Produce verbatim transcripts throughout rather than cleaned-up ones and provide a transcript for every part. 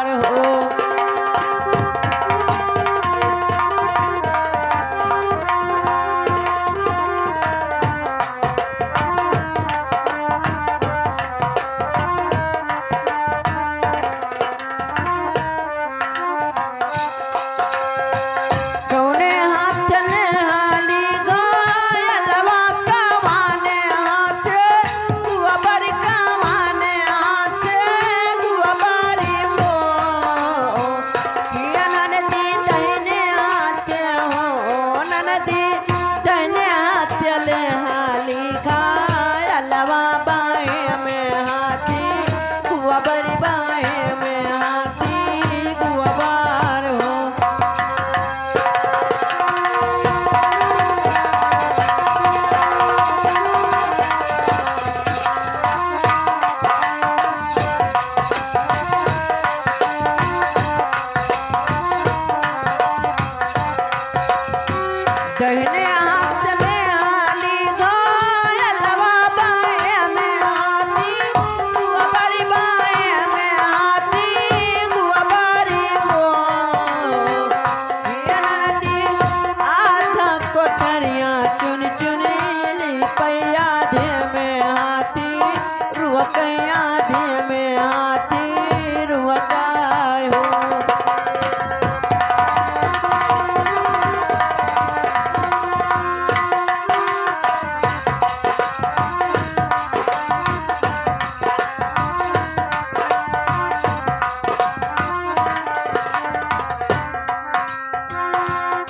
हो। कौने हाथ ले हाली घायलवा, कवाने हाथ गोबर, कवाने हाथ गोबरी हो। ये ननदी दहिने हाथ हो, ननदी दहिने हाथ ले हाली घायलवा, बाएं में हाथी गोबर, बाएं में हाथी गोबर हो। दहिने हाथ में हाली घायलवा, बाएं में हाथी गोबरी, बाएं में हाथी गोबरी हो। ये ननदी आठ कोठरिया चुन चुन लिपैया, धे में हाथी रुअकैया, धे में हाथी रुअकाय हो।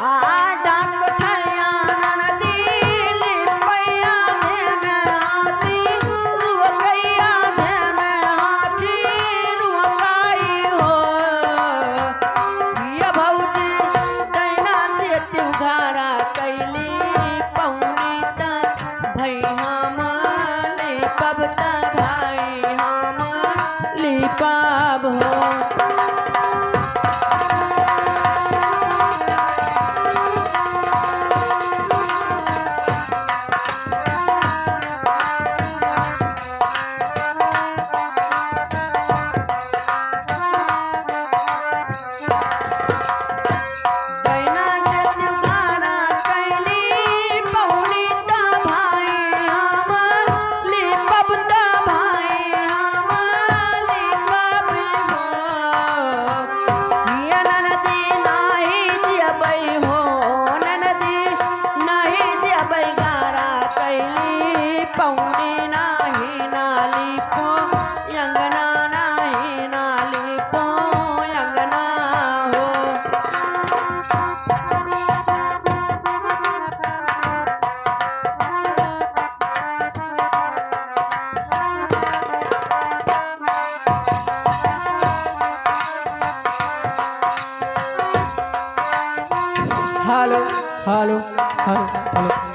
आधा कोठरिया ननदी लिपैया, धे में हाथी रुअकैया, धे में हाथी रुअकाई हो। ये भौजी दैना देती उघारा कैली पौनी त भई हम लिपब त भाई हम लिपब हो। दैना के त्योहारा कैली पौनी त भाई हम लिपब त भाई हम लिपब हो। ये ननदी नाही जियबै हो, ननदी नाही जियबै गारा कैली पौनी नाही ना लिपो अंगना नाही ना लिपो अंगना हो। हेलो, हेलो, हेलो, हेलो।